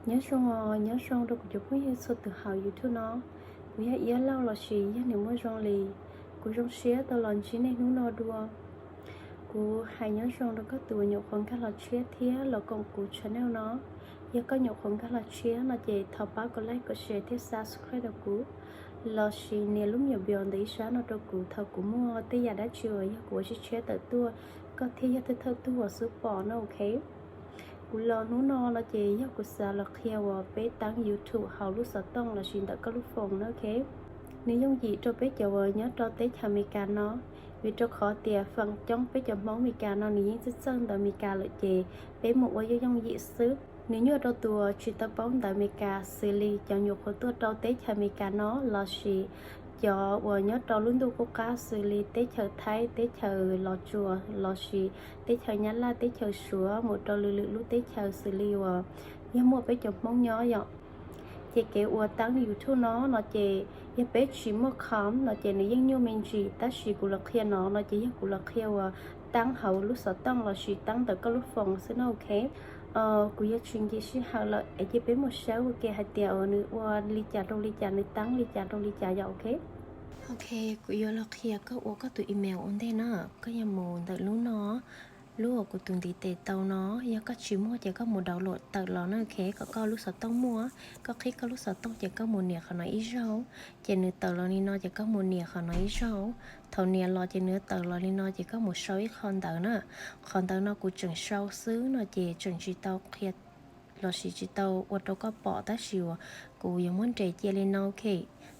Nyob zoo, nyob zoo rau kuv cov phooj ywg txhua tus hauv YouTube no. Kuv yog Iab Lauj lossis yog niam muaj zoo li. Kuv zoo siab tau los ntsib nej hnub no dua. Kuv hais nyob zoo rau koj tus uas nyuam qhuav nkag los tshiab thiab los koom kuv channel no. Yog koj nyuam qhuav nkag los tshiab no ces thov pab kom like, kom share thiab subscribe rau kuv, lossis nias lub me nyuam bell ntawm ib sab no rau kuv. Thaum kuv muaj tej yam dab tsi uas yog kuv ua tshiab tshiab tawm tuaj, koj thiaj yog thawj thawj tug uas xub pom no, ok. Kuv los hnub no no ces yog kuv xav los qhia uas peb teeb YouTube hauv lub xov tooj lossis ntawm koj lub phone no, ok. Nws yooj yim rau peb cov uas nyob rau teb chaws Amelikas no, vim rau qhov tias feem coob peb cov Hmoob Amelikas no nws yeej txawj txawj ntawv Amelikas lawm ces peb mus ua yooj yooj yim xwb. Nws nyuaj rau tus uas tsis tau paub ntawv Amelikas xws li cov nyuam qhuav tuaj rau teb chaws Amelikas no lossis cov uas nyob rau lub ntuj qub qab xws li teb chaws Thaib, teb chaws Los Tsuas lossis teb chaws Nyab Laj, teb chaws Suav, mus rau lwm lwm lub teb chaws xws li uas yog muaj peb cov Hmoob nyob yom. Ces kev ua teeb YouTube no no ces yog peb tsis muaj com no ces nws yeej nyuaj me ntsis, tab sis kuv los qhia no no ces yog kuv los qhia uas teeb hauv lub xov tooj lossis teeb ntawm koj lub phone xwb no, ok. Kuv yuav tsis nkim sij hawm lawm es cia peb mus saib ua ke hais tias nws ua li cas rau li cas, nws teeb li cas rau li cas yom, ok. Ok, kuv yuav los qhia koj ua koj tus email ua ntej na. Koj yuav mus ntawm lub no, lub uas kuv tus ntiv tes tau no, yog koj tsis muaj ces koj mus download tawm los na, ok, kom koj lub xov tooj muaj. Koj qhib koj lub xov tooj ces koj mus nias qhov no ib zaug, ces nws tawm los li no ces koj mus nias qhov no ib zaug. Thaum nias los ces nws tawm los li no ces koj mus sau ib qho ntawv na. Qhov ntawv no kuv tseem sau xwb no ces tseem tsis tau qhia lossis tsis tau ua rau koj pom, tab sis uas kuv yuav muab nres cia li no, ok.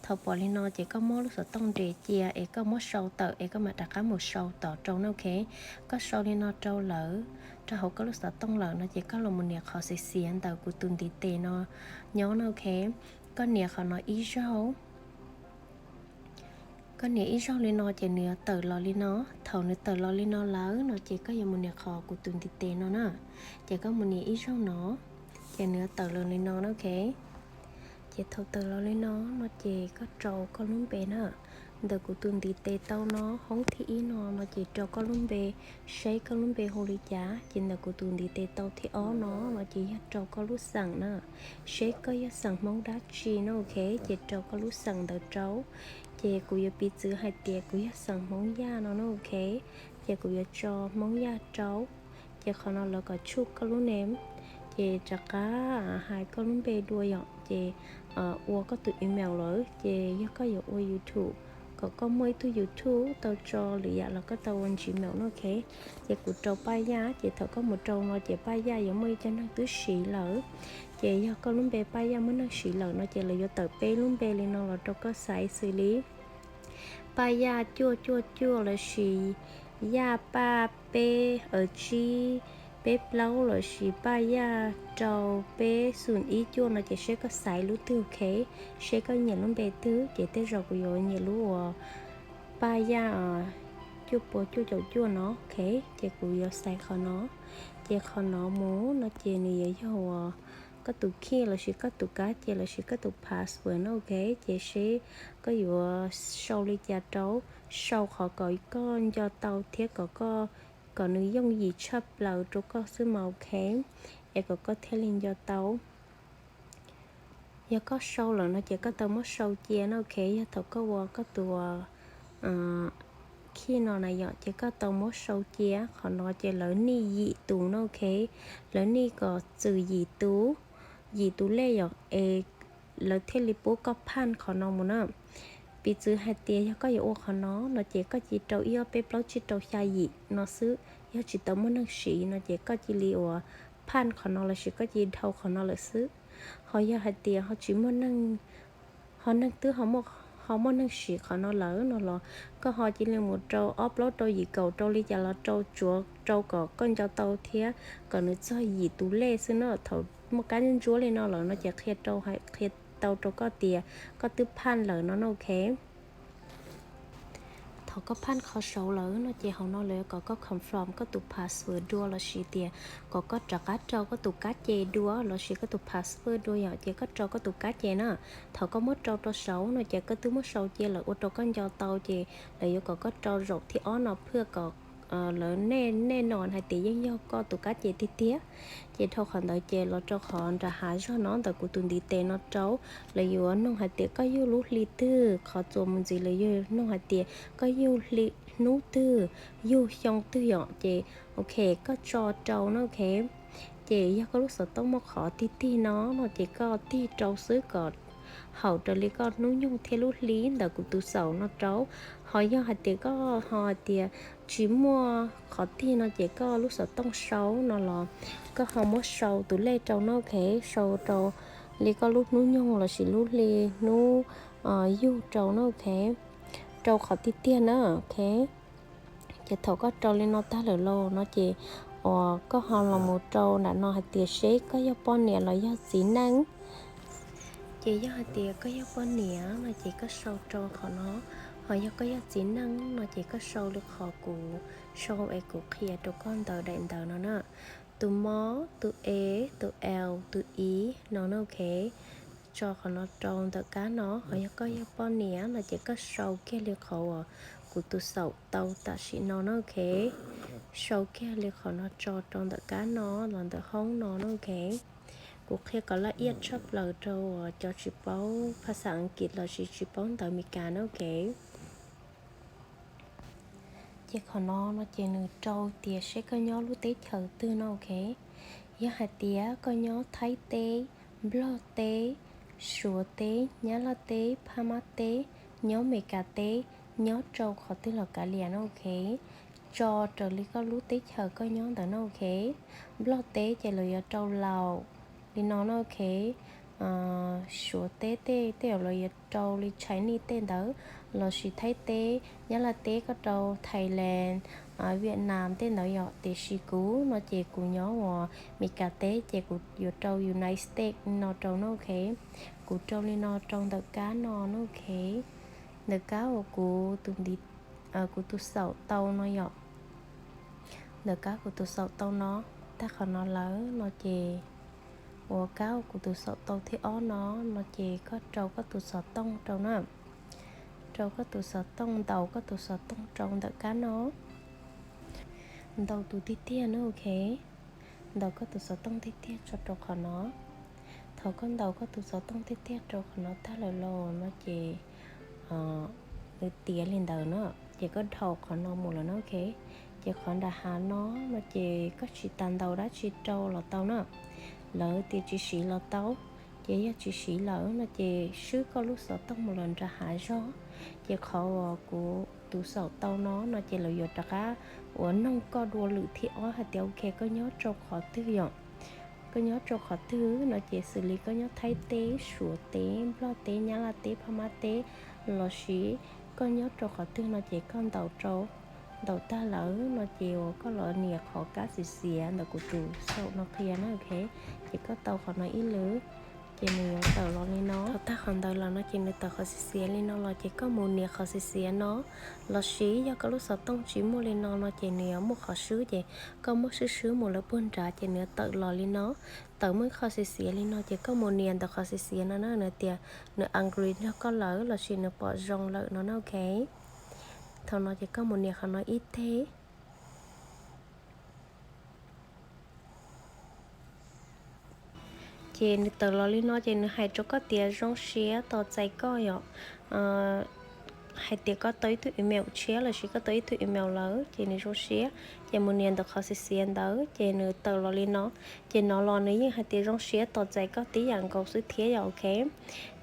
Thaum pom li no ces koj muab lub xov tooj nres cia es koj muab sau tawm es koj mam rov qab mus sau tom rau na, ok. Koj sau li no rau lawm, rau hauv koj lub xov tooj lawm no ces koj los mus nias qhov xiav xiav ntawm kuv tus ntiv tes no nyob na, ok. Koj nias qhov no ib zaug. Koj nias ib zaug li no ces nws yuav tawm los li no. Thaum nws tawm los li no lawm no ces koj yuav mus nias qhov kuv tus ntiv tes no na. Ces koj mus nias ib zaug no, ces nws yuav tawm los li no na, ok. Ces thaum tawm los li no no ces koj rau koj lub npe na. Ntawm kuv tus ntiv tes tau no, hoob thib ib no no ces rau koj lub npe, saib koj lub npe hu li cas. Ces ntawm kuv tus ntiv tes tau thib ob no no ces yog rau koj lub xeem na, saib koj yog xeem Hmoob dab tsi no, ok. Ces rau koj lub xeem ntawd rau. Ces kuv yuav piv txwv hais tias kuv yog xeem Hmoob Yaj no no, ok. Ces kuv yuav tso Hmoob Yaj rau. Ces qhov no lawv kom tshuj koj lub name. Ces rov qab hais koj lub npe dua yom, ces ua koj tus email lawm. Ces yog koj yuav ua YouTube, kom koj muaj ib tug YouTube tau tso lwm yam los koj tau ua Gmail no, ok. Ces kuv rau Paj Yaj, ces thaum koj mus rau no ces Paj Yaj yuav muaj ib co neeg twb siv lawm. Ces yog koj lub npe Paj Yaj muaj neeg siv lawm no ces lawv yuav tawm peb lub npe li no los rau koj xaiv xws li Paj Yaj cuaj cuaj cuaj lossis Yaj Paj peb, tsib peb plaub lossis Paj Yaj rau peb xoom ib cuaj no ces seb koj xaiv lub twg, ok. Seb koj nyiam lub npe twg, ces tej zaum kuv yuav nyiam lub uas Paj Yaj cuaj pua cuaj caum cuaj no, ok. Ces kuv yuav xaiv qhov no. Ces qhov no mus no ces nws yuav yog uas koj tus key lossis koj tus kab ces lossis koj tus password no, ok. Ces seb koj yuav sau li cas rau, sau qhov kom koj nco tau thiab kom koj, kom nws yooj yim tshaj plaws rau koj xwb mas, ok. Es kom koj thiaj li nco tau. Yog koj sau lawm no ces koj tau muab sau cia na, ok. Yog thaum koj ua koj tus key no na yom, ces koj tau muab sau cia. Qhov no ces lawv nij yim tus na, ok. Lawv nij kom txwm yim tus, yim tus lej yom, es lawv thiaj li pub koj phaj qhov no mus na. Piv txwv hais tias yog koj yuav ua qhov no no ces koj cia rau ib ob peb plaub tsib rau xya yim no xwb. Yog tsis tau muaj neeg siv no ces koj cia li uas phaj qhov no lossis koj cia li dhau qhov no lawm xwb. Ho yog hais tias ho tsis muaj neeg, ho neeg twb ho muaj neeg siv qhov no lawm no los koj ho cia li mus rau ob plaub rau yim kaum rau li cas los rau, tsuav rau kom koj nco tau thiab kom nws txog yim tus lej xwb na. Thaum muaj kab ntsuab li no lawm no ces qhia tau rau koj tias koj twb phaj lawm no na, ok. Thaum koj phaj qhov saud lawm no ces hauv no lawv kom koj confirm koj tus password dua lossis tias kom koj rov qab rau koj tus kab ce dua lossis koj tus password dua yom, ces koj rau koj tus kab ce na. Thaum koj muab rau rau saud no ces koj twb muab sau cia lawm ua rau koj nco tau, ces lawv yuav kom koj rau zaum thib ob no phwj kom lawv nej no hais tias yeej yog koj tus kab ces tiag tiag. Ces dhau qhov ntawd ces los rau qhov nram hav zog no ntawm kuv tus ntiv tes no rau, lawv yuav nug hais tias koj yug lub hli twg, qhov txuas mus ntxiv lawv yuav nug hais tias koj yug hli hnub twg, yug xyoo twg yom. Ces ok, koj tso rau na, ok. Ces yog koj lub xov tooj muaj qhov tig tig no no ces koj tig rau xwb kom haum raws li koj hnub nyoog thiab lub hli ntawm kuv tus xaum no rau. Ho yog hais tias koj ho hais tias tsis muaj qhov tig no ces koj lub xov tooj sau no los koj ho muab sau tus lej rau no, ok, sau rau li koj lub hnub nyoog lossis lub hli hnub yug rau no, ok, rau qhov tiag tiag na, ok. Ces thaum koj rau li no tag lawm lauj no ces uas koj ho los mus rau nram no hais tias seb koj yog poj niam los yog txiv neej. Ces yog hais tias koj yog poj niam no ces koj sau rau qhov no, ho yog koj yog txiv neej no ces koj sau li qhov kuv sau es kuv qhia rau koj ntawm daim ntawv no na. Tus mo, tus e, tus l, tus i no na, ok. Tso qhov no rau ntawm kab no, ho yog koj yog poj niam no ces koj sau kiag li qhov uas kuv tus xaum tau tam sim no na, ok. Sau kiag li qhov no tso rau ntawm kab no los ntawm hoob no na, ok. Kuv qhia kom laj iaj tshaj plaws rau uas cov tsis paub phas xas Askiv lossis tsis paub ntawv Meskas na, ok. Ces qhov no no ces nws rau tias seb koj nyob lub teb chaws twg no, ok. Yog hais tias koj nyob Thaib teb, Nplog teb, Suav teb, Nyab Laj teb, Phab Mab teb, nyob Meskas teb, nyob rau qhov twg los kav liam no, ok. Tso raws li koj lub teb chaws koj nyob ntawd no, ok. Nplog teb ces lawv yuav rau Laus li no no, ok. Suav teb tej tej zaum lawv yuav rau li Chinese tej ntawd, lossis Thaib teb, Nyab Laj teb koj rau Thailand, Vietnam tej ntawd yom. Tiam sis kuv no ces kuv nyob uas Meskas teb ces kuv yuav rau United States no rau no, ok. Kuv rau li no rau ntawm kab no no, ok. Ntawm kab uas kuv tus ntiv, kuv tus xaum tau no yom. Ntawm kab kuv tus xaum tau no, tag qhov no lawm no ces uas kab uas kuv tus xaum tau thib ob no no ces koj rau koj tus xov tooj rau na. Rau koj tus xov tooj, ntaus koj tus xov tooj rau ntawm kab no. Ntaus tus tiag tiag na, ok. Ntaus koj tus xov tooj tiag tiag tso rau qhov no. Thaum koj ntaus koj tus xov tooj tiag tiag rau qhov no tag lawm los no ces nws tiav li ntawd no, ces koj dhau qhov no mus lawm na, ok. Ces qhov nram hav no no ces koj tsis tas ntaus dab tsi rau los tau na. Lawv tias tsis siv los tau, ces yog tsis siv lawm no ces swb koj lub xov tooj mus lawm nram hav zog. Ces qhov uas kuv tus xaum tau no no ces lawv yuav rov qab uas noog koj dua lwm thib ob hais tias ok koj nyob rau qhov twg yom. Koj nyob rau qhov twg no ces xws li koj nyob Thaib teb, Suav teb, Nplog teb, Nyab Laj teb, Phab Mab teb, lossis koj nyob rau qhov twg no ces koj ntaus rau. Ntaus tag lawm no ces uas koj los nias qhov kab xiv xiav ntawm kuv tus xaum no qhia na, ok. Ces koj tau qhov no ib lwm, ces nws yuav tawm los li no. Thaum tag qhov ntawd los no ces nws tawm qhov xiv xiav li no los ces koj mus nias qhov xiv xiav no, lossis yog koj lub xov tooj tsis muaj li no no ces nws yuav muaj qhov swb, ces koj muab swb swb mus lawm puag nrad ces nws yuav tawm los li no. Tawm muaj ib qho xiv xiav li no ces koj mus nias ntawm qhov xiv xiav no na, nws tias nws agree nrog koj lawm lossis nws pom zoo lawm no na, ok. Thaum no ces koj mus nias qhov no ib teg. Ces nws tawm los li no ces nws hais rau koj tias zoo siab tos txais koj yom. Hais tias koj tau ib tug email tshiab lossis koj tau ib tug email lawm ces nws zoo siab. Ces mus nias ntawm qhov xiv xiav ntawd ces nws tawm los li no. Ces no los nws yeej hais tias zoo siab tos txais koj tib yam nkaus xwb thiab yom, ok.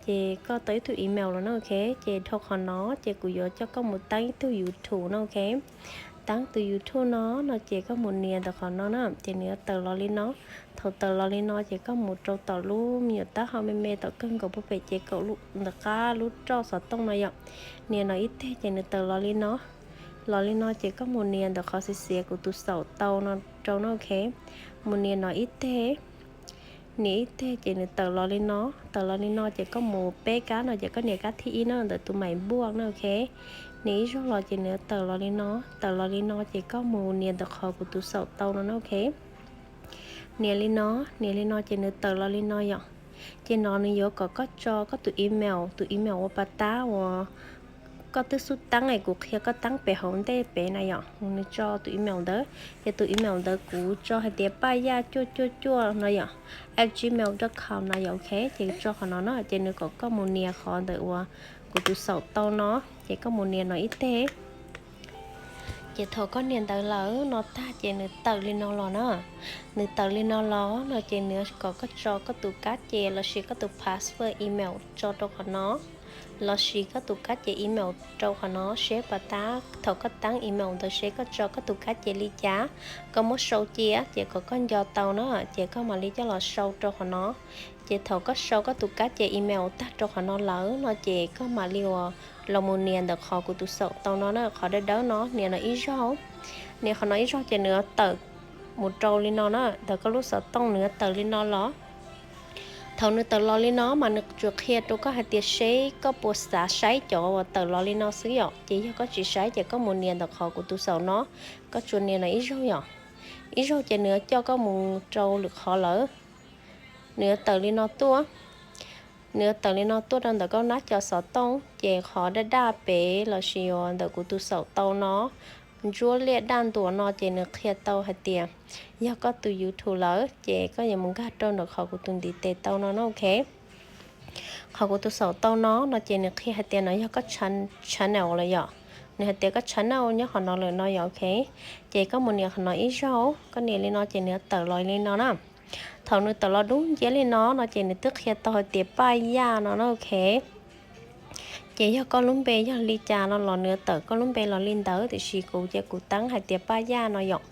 Ces koj tau ib tug email los na, ok. Ces dhau qhov no ces kuv yuav coj koj mus taab ib tug YouTube no, ok. Taab tus YouTube no no ces koj mus nias ntawm qhov no na ces nws yuav tawm los li no. Thaum tawm los li no ces koj mus rau tom lub me nyuam taub hau me me tom kawg nkaus puag pem ces kaum ntawm qab lub roj xov tooj no yom. Nias no ib teg ces nws tawm los li no. Los li no ces koj mus nias ntawm qhov xiv xiav kuv tus xaum tau no rau no, ok. Mus nias no ib teg. Nias ib teg ces nws tawm los li no. Tawm los li no ces koj mus peb kab no ces koj nias kab thib ib no ntawm tus maim npuaj no, ok. Nias ib zaug los ces nws tawm los li no. Tawm los li no ces koj mus nias ntawm qhov kuv tus xaum tau no na, ok. Nias li no, nias li no ces nws tawm los li no yom. Ces no nws yuav kom koj tso koj tus email, tus email uas pas tab uas Koj twb xub teeb es kuv qhia koj teeb pem hauv ntej pem na yom, nws tso tus email ntawd, ces tus email ntawd kuv tso hais tias paj yaj cuaj cuaj cuaj no yom, at gmail dot com no yom, ok. Ces tso qhov no na, ces nws kom koj mus nias qhov ntawm uas kuv tus xaum tau no, ces koj mus nias no ib teg. Ces thaum koj nias ntawd lawm no tag ces nws tawm li no los na. Nws tawm li no los no ces nws kom koj tso koj tus kab ces lossis koj tus password email tso rau qhov no, lossis koj tus kab ces email rau qhov no seb puas tab. Thaum koj teeb email ntawd seb koj tso koj tus kab ces li cas, koj muab sau cia ces kom koj nco tau na, ces koj mam li coj los sau rau qhov no. Ces thaum koj sau koj tus kab ces email tag rau qhov no lawm no ces koj mam li uas los mus nias ntawm qhov kuv tus xaum tau no na, qhov dawb dawb no, nias no ib zaug. Nias qhov no ib zaug ces nws tawm mus rau li no na, ntawm koj lub xov tooj nws tawm li no los. Thaum nws tawm los li no mas nws tsuas qhia rau koj hais tias seb koj puas xav saib cov uas tawm los li no xwb yom. Ces yog koj tsis saib ces koj mus nias ntawm qhov kuv tus xaum no, koj tsuas nias no ib zaug yom. Ib zaug ces nws coj koj mus rau lwm qhov lawm. Nws yuav tawm li no tuaj, nws yuav tawm li no tuaj rau ntawm koj nab cov xov tooj, ces qhov daj daj pem lossis uas ntawm kuv tus xaum tau no, ntsuab liaj daj ntuas no ces nws qhia tau hais tias yog koj tus YouTube lawm, ces koj yuav mus nkag rau ntawm qhov kuv tus ntiv tes tau no na, ok. Qhov kuv tus xaum tau no no ces nws qhia hais tias no yog koj channel lawm yom. Nws hais tias koj channel nyob qhov no lawm no yom, ok. Ces koj mus nias qhov no ib zaug, koj nias li no ces nws tawm los li no na. Thaum nws tawm los dub nciab li no no ces nws twb qhia tau hais tias Paj Yaj no na, ok. Ces yog koj lub npe yog li cas no los nws tawm koj lub npe los li ntawd, tiam sis kuv ces kuv teeb hais tias Paj Yaj no yom.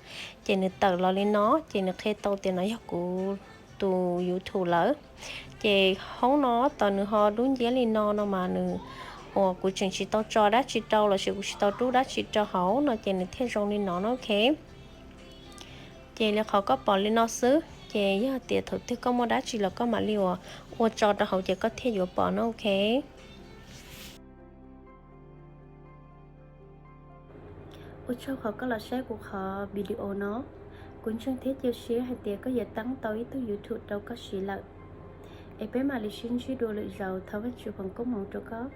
Ces nws tawm los li no ces nws qhia tau tias no yog kuv tus YouTube lawm. Ces hoob no tos nws ho dub nciab li no no mas nws uas kuv tseem tsis tau tso dab tsi rau lossis kuv tsis tau rub dab tsi rau hauv no ces nws thiaj zoo li no na, ok. Ces li qhov koj pom li no xwb, ces yog tias thaum twg koj muaj dab tsi los koj mam li uas ua tso rau hauv ces koj thiaj yuav pom na, ok. Ua tsaug qhov koj los saib kuv qhov video no. Kuv ntseeg thiab cia siab hais tias koj yuav teeb tau ib tug YouTube rau koj siv lawm. Es peb mam li sib ntsib dua lwm zaus, thov Vajtswv foom koob hmoov rau koj.